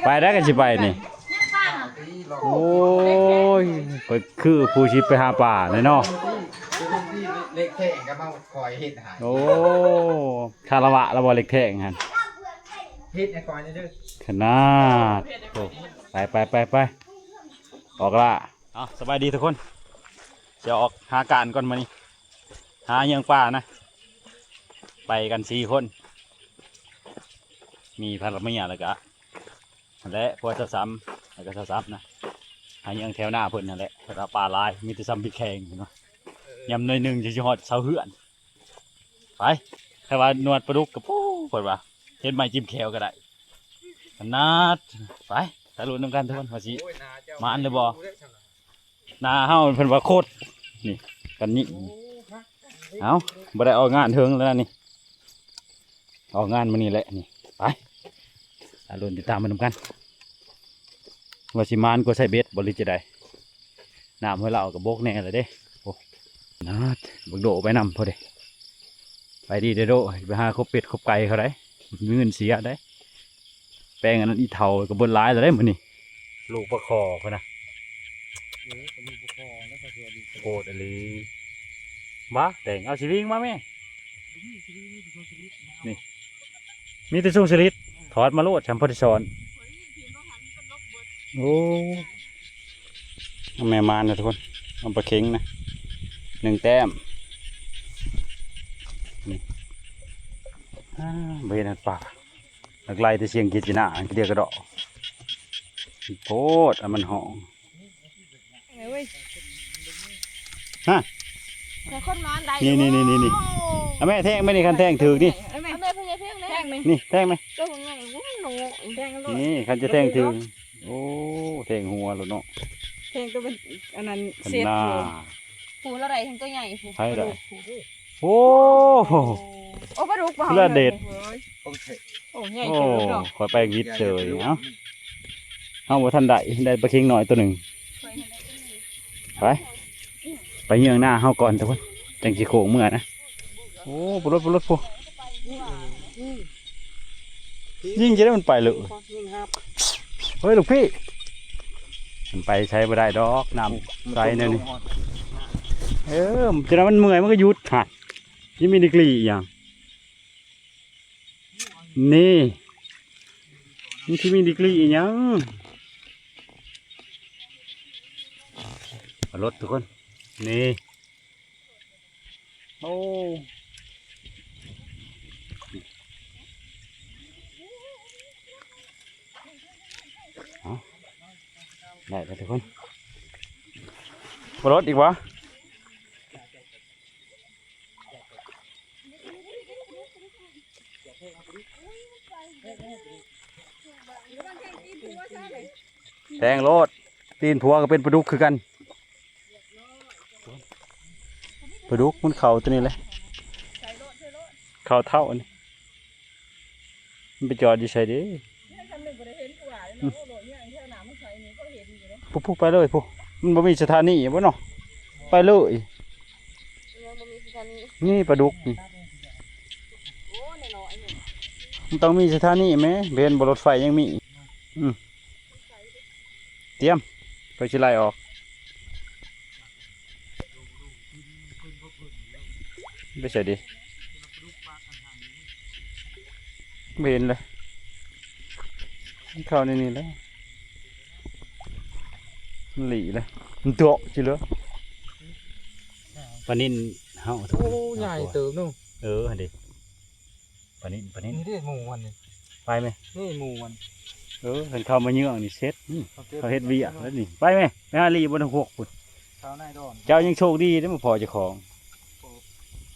ໄປໄດ້ກັນຊິໄປນີ້. ໂອ້ຍ ຂ້ອຍຄືຜູ້ຊິໄປຫາປາແດ່ເນາະ. ເລັກແທ້ກໍມາຄອຍເຮັດໃຫ້. ໂອ້ ຄາລະວະລະບໍ່ເລັກແທ້ຫັ້ນ ເຮັດໃຫ້ຂ້ອຍແດ່ເດີ. ຂະໜາດ ໂອ້ ໄປໆໆໆ ອອກລະ. ເອົາ ສະບາຍດີທຸກຄົນ ຈະອອກຫາການກ່ອນມື້ນີ້ ຫາເຫຍື່ອງປານະ. ໄປກັນສີ່ຄົນ ມີພັນລະເມຍ ແລ້ວກະ ຫັ້ນແຫຼະ ພວກສາວສາມ ແລ້ວກໍສາວສາມນະ ຫາເຫຍື່ອງແຖວໜ້າເພິ່ນຫັ້ນແຫຼະ. ເພິ່ນວ່າປາຫຼາຍ ມີແຕ່ຊຳພິກແຂງເນາະ ຍາມໜ້ອຍໜຶ່ງຊິຮອດເຊົາເຮືອນ. ໄປ ແຕ່ວ່າໜວດປາດຸກກໍ ໂອ້ ເພິ່ນວ່າເຮັດໃໝ້ຈິ້ມແຂ້ວກໍໄດ້. ຂະໜາດ ໄປ ຕາລຸ້ນນຳກັນທຸກຄົນ ວ່າຊິ ໂອ້ຍ ໜ້າເຈົ້າ ໝານຫຼືບໍ່. ໜ້າເຮົາເພິ່ນວ່າໂຄດ ນີ້ ກັນນີ້. ໂອ້ ເອົ້າ ບໍ່ໄດ້ອອກງານເຖິງແລ້ວນະນີ້ ອອກງານມື້ນີ້ແຫຼະນີ້. ໄປ ຕາລຸ້ນຕິດຕາມໄປນຳກັນ ວ່າຊິໝານກວ່າໃສ່ເບັດບໍ່ ຫຼືຈະໃດ. ນ້ຳຫ້ວຍລາວກໍບົກແດ່ແລ້ວເດ້. ໂອ້ ນາດ ບັກໂດໄປນຳພໍເດ້. ໄປດີເດ້ໂດ ໄປຫາກົບເປັດກົບໄກ່ເຂົາໄດ໋ ມີເງິນເສຍໄດ໋. ແປງອັນນັ້ນອີເຖົ້າກໍເບິດຫຼາຍແລ້ວເດ້ມື້ນີ້. ລູກປາຄໍ່ພຸ້ນນະ. ເອີ ກໍລູກປາຄໍ່ແລ້ວກໍຄືວ່າລູກໂຄດອີ່ຫຼີ. ມາ ແຕງ ເອົາສະວິງມາແມ່. ນີ້ ມີແຕ່ຊຸງສະລິດ ຖອດມາໂລດ ສຳພໍໄດ້ສອນ. ໂອ້ ແມ່ມານນະທຸກຄົນ ເອົາປາເຂັງນະ ໜຶ່ງແຕ້ມ. ນີ້ ອ່າ ບໍ່ເຫັນອັນປາ ຫຼັກໄລ່ແຕ່ສຽງກີດຈີນາ ອັນເດຍກະເດາະ ໂພດ ອັນມັນຮ້ອງ. ເອີຍ ຮະ ແຕ່ຄົນມາໄດ້ ນີ້ໆໆໆ ໂອ້ ເອົາແມ່ແທງໄປນີ້ ຄັນແທງຖືກນີ້ ເອົາແມ່ ເອົາແມ່ ພໍ່ໃຫຍ່ແທງແດ່ ແທງນີ້ ນີ້ແທງໄໝ ໂຕໃຫຍ່ ໂອ້ຍ ໂນ ແທງໂລດ ນີ້ຄັນຈະແທງຖືກ ໂອ້ ແທງຫົວໂລດເນາະ ແທງໂຕເປັນອັນນັ້ນ ເຊັດ ນາ ໂອ້ ຜູ້ລະໄດ້ແທງໂຕໃຫຍ່ຜູ້ ໃຜໄດ້ ໂອ້ ໂອ້ ປາດຸກບໍ່ ລະເດັດ ໂອ້ ໃຫຍ່ ໂອ້ ເຕີບເນາະ ຂ້ອຍໄປວິດເສີຍ ເອົ້າ ເຮົາບໍ່ທັນໄດ້ ໄດ້ປາເຂັງນ້ອຍໂຕໜຶ່ງ ໄປ ໄປເຫຍື່ອງນາເຮົາກ່ອນທຸກຄົນ ຈັ່ງຊິໂຄ້ງເມືອນະ ໂອ້ ປາໂລດ ປາໂລດ ຜູ້ ຍິງຈະໄດ້ມັນໄປເລີຍ ຍິງຮັບ ເຮີ້ຍ ລູກພີ່ ມັນໄປໃສບໍ່ໄດ້ດອກ ນ້ຳໃສແນວນີ້ ເອີ ຈະໄດ້ມັນເມື່ອຍ ມັນກໍຢຸດຫັ້ນ ຊິມີດີກຣີອີ່ຫຍັງ ນີ້ ມັນຊິມີດີກຣີອີ່ຫຍັງ ປາໂລດທຸກຄົນ ນີ້ ໂອ້ ເອົາ ໄດ້ແລ້ວທຸກຄົນ ປາໂລດອີກບໍ່? ແທງໂລດ ຕີນຜົວກໍເປັນປາດຸກຄືກັນ ປາດຸກມັນເຂົ້າຕົວນີ້ແຫຼະ ເຂົ້າເທົ້ານີ້. ມັນໄປຈອດຢູ່ໃສເດ້? ອືມ ພຸ້ນໆ ໄປເລີຍພຸ້ນ ມັນບໍ່ມີສະຖານີບໍ່ເນາະ? ໄປເລີຍ ນີ້ປາດຸກນີ້ ມັນຕ້ອງມີສະຖານີແມ້ ເຫັນບໍ່ ລົດໄຟຍັງມີ ອືມ ຕຽມ ຂ້ອຍຊິໄລ່ອອກ. ໄປໃສເດ? ບໍ່ເຫັນເລີຍ. ມັນເຂົ້າໃນນີ້ແລ້ວ. ມັນຫຼີ້ແລ້ວ. ມັນເດາະຊິເຫຼືອ. ປານິນເຮົາ. ໂອ້ ໃຫຍ່ເຕີບເນາະ. ເອີ ຫັ້ນເດ. ປານິນ ປານິນ ນີ້ເດ້ໝູ່ມັນນີ້ ໄປແມະ ນີ້ໝູ່ມັນ ເອີ ຄັນເຂົ້າມາເຍືອງນີ້ເສັດ ນີ້ ເຂົາເກັບ ເຂົາເຮັດວຽກແລ້ວນີ້ ໄປແມະ ໄປຫາລີ້ບົນຫົກພຸ້ນ ເຂົ້າໃນດອນ ເຈົ້າຍັງໂຊກດີເດ້ມາພໍ້ເຈົ້າຂອງ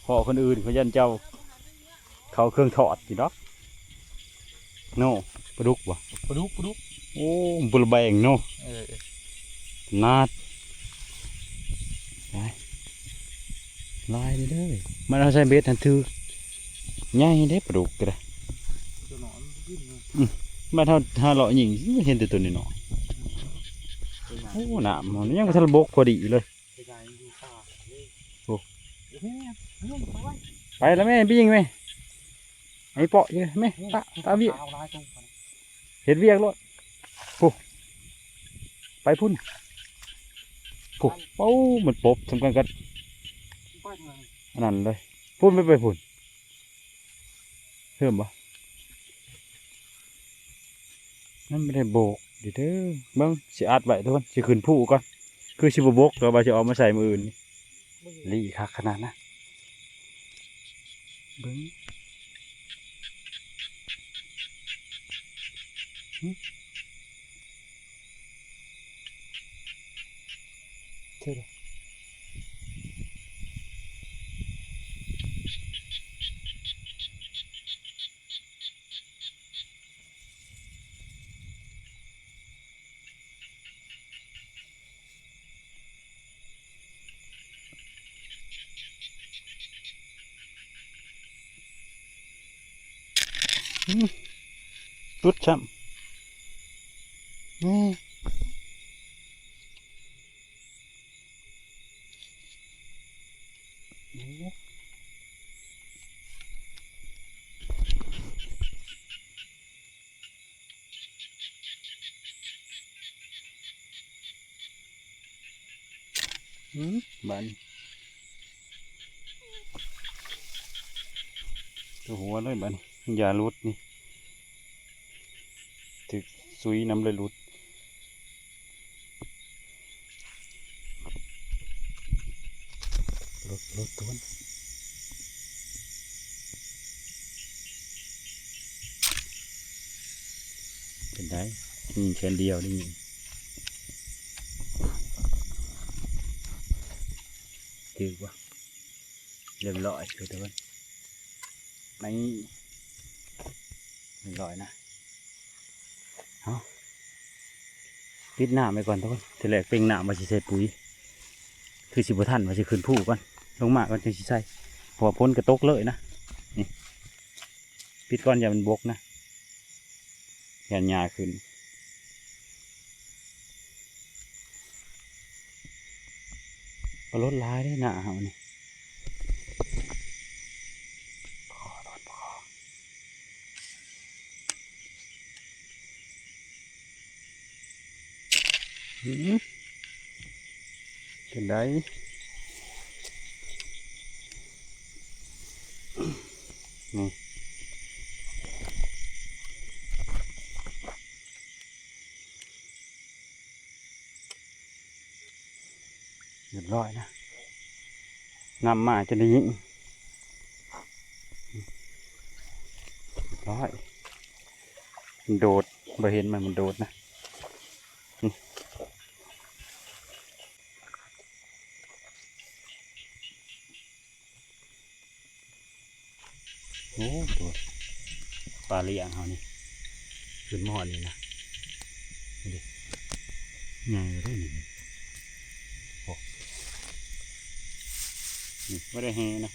ພໍ້ຄົນອື່ນເຂົາຢ້ານເຈົ້າເຂົ້າເຄື່ອງທອດຢູ່ດອກ. ໂນ ປາດຸກບໍ່? ປາດຸກ ປາດຸກ. ໂອ້ ບໍ່ລະແບງເນາະ. ເອີ ຂະໜາດ ຫຼາຍ ຫຼາຍເດີ. ມັນເອົາໃສ່ເບັດຫັ້ນຖືກໃຫຍ່ເດ້ ປາດຸກກໍໄດ້. ຕົວນ້ອຍມັນບໍ່ກິນເນາະ. ອືມ ບາດເຮົາ ເຮົາເລາະຍິງ ເຫັນແຕ່ຕົວນ້ອຍໆ. ໂອ້ ນ້ຳມັນຍັງບໍ່ທັນບົກພໍດີເລີຍ. ໂອ້ ໄປລະແມ່ ໄປຍິງແມ່. ໄອ້ເປາະຢູ່ແມ່ ຕາ ຕາວຽກ ເຮັດວຽກໂລດ. ພຸ້ນ ໄປພຸ້ນ ພຸ້ນ. ໂອ້ ມັນປົບສ່ຳກັນກັບ ໄປທາງນັ້ນ ອັນນັ້ນເລີຍ. ພຸ້ນ ໄປ ໄປພຸ້ນ. ເພີ່ມບໍ່? ມັນບໍ່ໄດ້ໂບກເດີ. ເບິ່ງ ຊິອັດໄວ້ທຸກຄົນ ຊິຂຶ້ນພູກ່ອນ. ຄືຊິບໍ່ບົກ ແຕ່ວ່າຊິເອົາມາໃສ່ມື້ອື່ນນີ້. ລີ້ຄັກຂະໜາດນະ. ເບິ່ງ ຫຶ ເທື່ອລະ ອືມ ຫຼຸດຊ້ຳ ແນ່. ອືມ ບາດນີ້ ຕົວຫົວເລີຍບາດນີ້ ຢາຫຼຸດນີ້ ຖືກສຸຍນຳເລີຍຫຼຸດ. ຫຼຸດ ຫຼຸດ ທຸກຄົນ ເປັນໄດ? ຍິງແຂນດຽວໄດ້ຍິງ ຖືກບໍ່? ຮຽບຮ້ອຍ ທຸກຄົນ ນີ້ ຮຽບຮ້ອຍນະ. ເອົາ ປິດນ້ຳໄວ້ກ່ອນທຸກຄົນ ທີແລກເປັ່ງນ້ຳວ່າຊິໃສ່ປຸ໋ຍ ຄືຊິບໍ່ທັນ ວ່າຊິຂຶ້ນພູກ່ອນ ລົງມາກ່ອນຈຶ່ງຊິໃສ່ ເພາະວ່າຝົນກໍຕົກເລີຍນະ. ນີ້ ປິດກ່ອນ ຢ້ານມັນບົກນະ ຢ້ານຫຍ້າຂຶ້ນ. ປາລົດຫຼາຍເດ້ໜ້າເຮົານີ້ ອືມ ເປັນໄດ? ນີ້ ຮຽບຮ້ອຍນະ ນຳມາຈົນໄດ້ຍິງ ຮຽບຮ້ອຍ. ມັນໂດດ ບໍ່ເຫັນມັນ ມັນໂດດນະ. ໂອ້ ໂຕປາລ້ຽງເຮົານີ້ ຂຶ້ນມາຮອດນີ້ນະ ນີ້ເດ້ ໃຫຍ່ເລີຍນີ້ ໂອ້ ນີ້ບໍ່ໄດ້ແຮ່ນະ.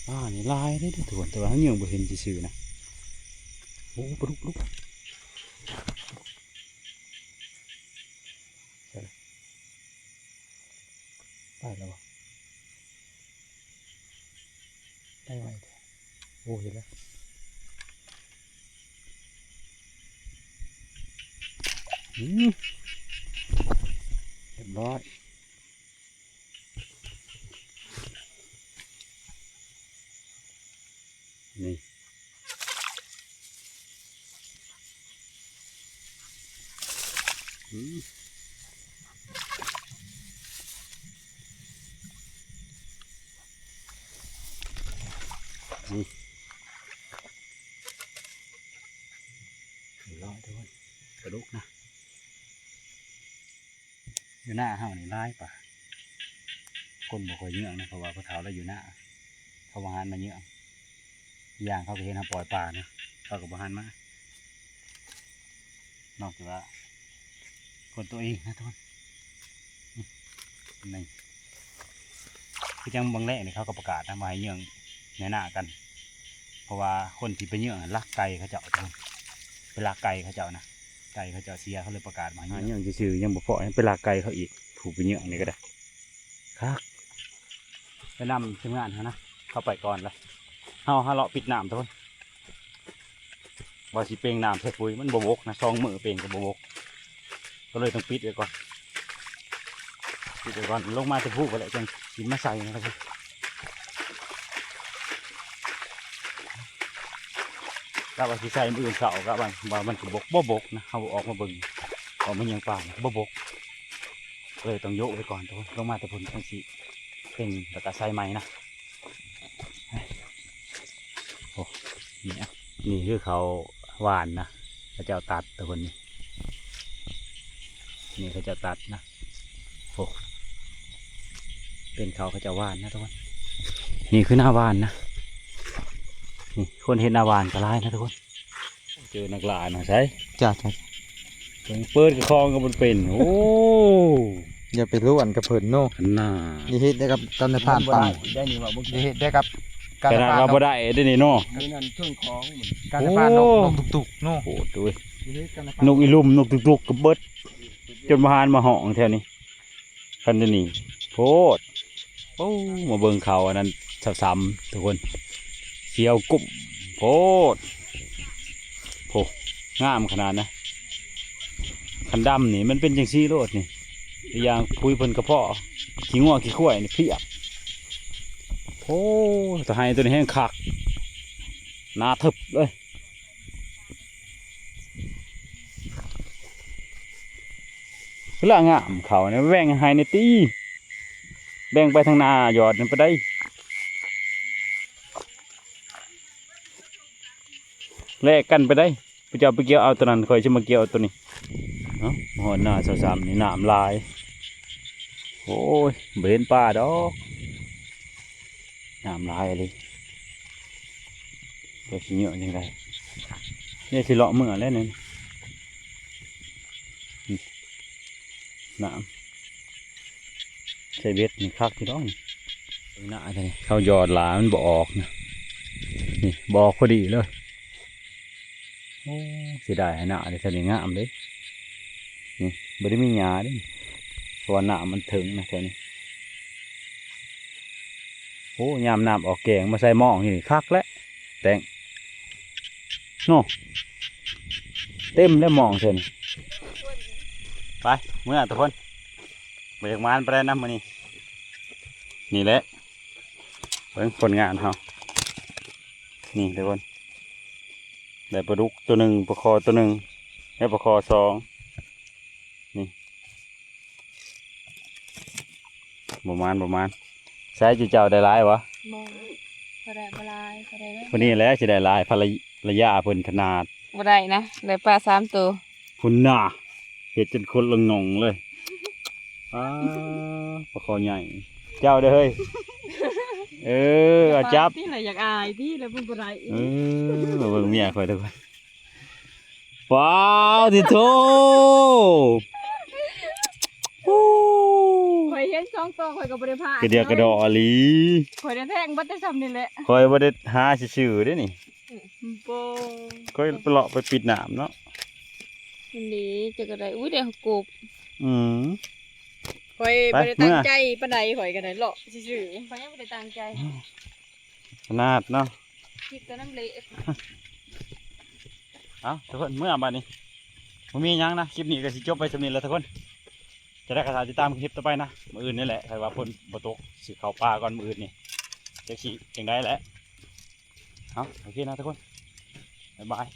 ປານີ້ຫຼາຍເດ້ທຸກຄົນ ແຕ່ວ່າເຮົາຍັງບໍ່ເຫັນຊື່ໆນະ. ໂອ້ ປາດຸກ ປາດຸກ ໃສ່ລະ ໄປແລ້ວບໍ່? ໄປໄວແທ້ ໂອ້ ເຫັນແລ້ວ ອືມ ຮຽບຮ້ອຍ ນີ້ ອືມ ນີ້ ຮຽບຮ້ອຍທຸກຄົນ ປາດຸກນະ. ຢູ່ໜ້າເຮົານີ້ຫຼາຍປາ ຄົນບໍ່ຄ່ອຍເຍືອງນະ ເພາະວ່າຜູ້ເຖົ້າລາວຢູ່ໜ້າ ເຂົາບໍ່ຫັນມາເຍືອງ. ອີກຢ່າງເຂົາກໍເຫັນເຮົາປ່ອຍປານະ ເຂົາກໍບໍ່ຫັນມາ ນອກຈາກວ່າຄົນຕົວເອງນະທຸກຄົນ. ນີ້ ຄືຈັ່ງບາງແລງນີ້ ເຂົາກໍປະກາດນະ ບໍ່ໃຫ້ເຍືອງໃນໜ້າກັນ ເພາະວ່າຄົນທີ່ໄປເຍືອງລັກໄກ່ເຂົາເຈົ້າ ໄປລັກໄກ່ເຂົາເຈົ້ານະ. ໄກ່ເຂົາເຈົ້າເສຍ ເຂົາເລີຍປະກາດມາຫາເຫຍື່ອງຊື່ໆ ຍັງບໍ່ພໍ ຍັງໄປລັກໄກ່ເຂົາອີກ. ຜູ້ໄປເຫຍື່ອງນີ້ກໍໄດ້ ຄັກ ໄປນຳທີມງານເຮົານະ ເຂົາໄປກ່ອນລະ ເຮົາຫາເລາະປິດນ້ຳທຸກຄົນ. ວ່າຊິເປັ່ງນ້ຳໃສ່ປຸ໋ຍ ມັນບໍ່ບົກນະ ສອງມື້ເປັ່ງກໍບໍ່ບົກ ກໍເລີຍຕ້ອງປິດໄວ້ກ່ອນ ປິດໄວ້ກ່ອນ. ລົງມາແຕ່ພູພຸ້ນແຫຼະ ຈັ່ງຊິມາໃສ່ນະ ກະວ່າຊິໃສ່ມື້ອື່ນເຊົ້າ ກະວ່າ ວ່າມັນກໍບົກ ບໍ່ບົກນະ. ເຮົາອອກມາເບິ່ງ ອອກມາເຫຍື່ອງປ່າ ບໍ່ບົກ ເລີຍຕ້ອງໂຍະໄວ້ກ່ອນທຸກຄົນ. ລົງມາແຕ່ພຸ້ນຈັ່ງຊິເປັ່ງ ແລ້ວກໍໃສ່ໃໝ່ນະ. ໂອ້ ນີ້ ນີ້ຄືເຂົາຫວ່ານນະ ເຂົາເຈົ້າຕັດທຸກຄົນ ນີ້ ນີ້ເຂົາເຈົ້າຕັດນະ. ໂອ້ ເປັນເຂົາ ເຂົາເຈົ້າຫວ່ານນະທຸກຄົນ. ນີ້ຄືນາຫວ່ານນະ ນີ້ ຄົນເຮັດນາຫວ່ານກໍຫຼາຍນະທຸກຄົນ. ເຈີນັກລ່ານະ ໃສ ຈ້າ ຈ້າ ເປີດກະຄອງກໍບໍ່ເປັນ. ໂອ້ ຢ່າໄປລ້ວນກັບເພິ່ນເນາະ ອັນນ່າ ຢ່າເຮັດໄດ້ກັບກັນນາຍພານ ບໍ່ໄດ້ ໄດ້ນີ້ວ່າບໍ່ ຢ່າເຮັດໄດ້ກັບກັນນາຍພານ ເຮົາບໍ່ໄດ້ເດ້ນີ້ເນາະ ນີ້ນັ້ນເຄື່ອງຂອງ ກັນນາຍພານ ໂອ້ ນົກຕຸກໆເນາະ. ໂອ້ໂດຍ ຢ່າເຮັດກັນນາຍພານ ນົກອີລຸ່ມ ນົກຕຸກໆກໍເບິດ ຈົນມາຫານມາຮ້ອງແຖວນີ້. ຄັນນີ້ໂພດ ໂອ້ ມາເບິ່ງເຂົາອັນນັ້ນຊາວສາມທຸກຄົນ ຂຽວກຸ້ມໂພດ. ໂອ້ ງາມຂະໜາດນະ ຄັນດຳນີ້ມັນເປັນຈັ່ງຊີ້ໂລດນີ້. ອີກຢ່າງປຸ໋ຍເພິ່ນກະພໍ ຂີ້ງົວຂີ້ຄວາຍນີ້ພຽບ. ໂອ້ ຕາໄຮ່ໂຕນີ້ແຮງຄັກ ໜາເຖິບເລີຍ. ລະງາມເຂົານີ້ ແບ່ງໃຫ້ແດ່ຕິ ແບ່ງໄປທາງໜ້າຍອດນັ້ນໄປໄດ້ ແລກກັນໄປໄດ້. ພະເຈົ້າໄປກ່ຽວເອົາໂຕນັ້ນ ຂ້ອຍຊິມາກ່ຽວເອົາໂຕນີ້. ເອົ້າ ມາຮອດໜ້າຊາວສາມນີ້ ນ້ຳຫຼາຍ. ໂອ້ຍ ບໍ່ເຫັນປາດອກ ນ້ຳຫຼາຍອີ່ຫຼີ. ແຕ່ຊິເຫຍື້ອຈັ່ງໃດ ນີ້ຊິເລາະເມືອແລ້ວນີ້ ນ້ຳໃສ່ເບັດນີ້ຄັກຢູ່ດອກ. ໜ້ານີ້ເຂົາຢອດຫຼາຍ ມັນບໍ່ອອກນະ ນີ້ບໍ່ອອກພໍດີເລີຍ. ໂອ້ ເສຍດາຍ ໜ້ານີ້ ທາງນີ້ງາມເດ້ ນີ້ບໍ່ໄດ້ມີຫຍ້າເດ້ ເພາະວ່ານ້ຳມັນເຖິງນະແຖວນີ້. ໂອ້ ຍາມນ້ຳອອກແກ້ງມາໃສ່ມອງຢູ່ນີ້ຄັກແຫຼະ ແຕງເນາະ ເຕັມແລ້ວມອງເທື່ອນີ້. ໄປ ເມືອທຸກຄົນ ບໍ່ຢາກໝານປານໃດນຳມື້ນີ້. ນີ້ແຫຼະ ເບິ່ງຜົນງານເຮົາ ນີ້ທຸກຄົນ ໄດ້ປາດຸກໂຕໜຶ່ງ ປາຄໍໂຕໜຶ່ງ ແລະ ປາຄໍສອງ ນີ້ ບໍ່ໝານ ບໍ່ໝານ. ໃສ ເຈົ້າໄດ້ຫຼາຍບໍ່? ບໍ່ ບໍ່ໄດ້ ບໍ່ຫຼາຍ ບໍ່ໄດ້ເລີຍ. ຜູ້ນີ້ແຫຼະຊິໄດ້ຫຼາຍ ພັນລະ ລະຍາເພິ່ນຂະໜາດ. ບໍ່ໄດ້ນະ ໄດ້ປາສາມໂຕ ພຸ້ນນະ ເຮັດຈົນຄົນລະງອງເລີຍ. ອ້າ ປາຄໍໃຫຍ່ ເຈົ້າເດີ້ເຮີ້ຍ. ເອີ ເອົາຈັບ ຕິລະ ຢາກອາຍຕິລະ ມັນບໍ່ໄດ້. ເອີ ມາເບິ່ງເມຍຂ້ອຍເດີ້. ປາຕິໂທ ໂອ້ ຂ້ອຍເຫັນສອງໂຕ ຂ້ອຍກໍບໍ່ໄດ້ພາດ ກະເດຍກະດໍອີ່ຫຼີ. ຂ້ອຍໄດ້ແທງເບິດແຕ່ຊ່ຳນີ້ແຫຼະ ຂ້ອຍບໍ່ໄດ້ຫາຊື່ໆເດ້ນີ້. ບໍ່ ຂ້ອຍໄປເລາະໄປປິດນ້ຳເນາະ. ອັນນີ້ຈະກະໄດ້ ອຸ້ຍ ໄດ້ຫົກກົບ. ອືມ ຂ້ອຍ ໄປ ບໍ່ໄດ້ຕັ້ງໃຈປານໃດ ຂ້ອຍກະໄດ້ເລາະຊື່ໆ ຂ້ອຍຍັງບໍ່ໄດ້ຕັ້ງໃຈ ຂະໜາດເນາະ ຄິດແຕ່ນ້ຳເລະ. ເອົາ ທຸກຄົນ ເມືອບາດນີ້ ບໍ່ມີຫຍັງນະ ຄລິບນີ້ກໍຊິຈົບໄວ້ຊ່ຳນີ້ແຫຼະທຸກຄົນ. ຈະໄດ້ກໍຖ້າຕິດຕາມຄລິບຕໍ່ໄປນະ ມື້ອື່ນນີ້ແຫຼະ ຖ້າວ່າຝົນບໍ່ຕົກ ຊິເຂົ້າປ່າກ່ອນມື້ອື່ນນີ້ ຈັກຊິຈັ່ງໃດແຫຼະ. ເອົາ ໂອເຄນະທຸກຄົນ ບາຍບາຍ.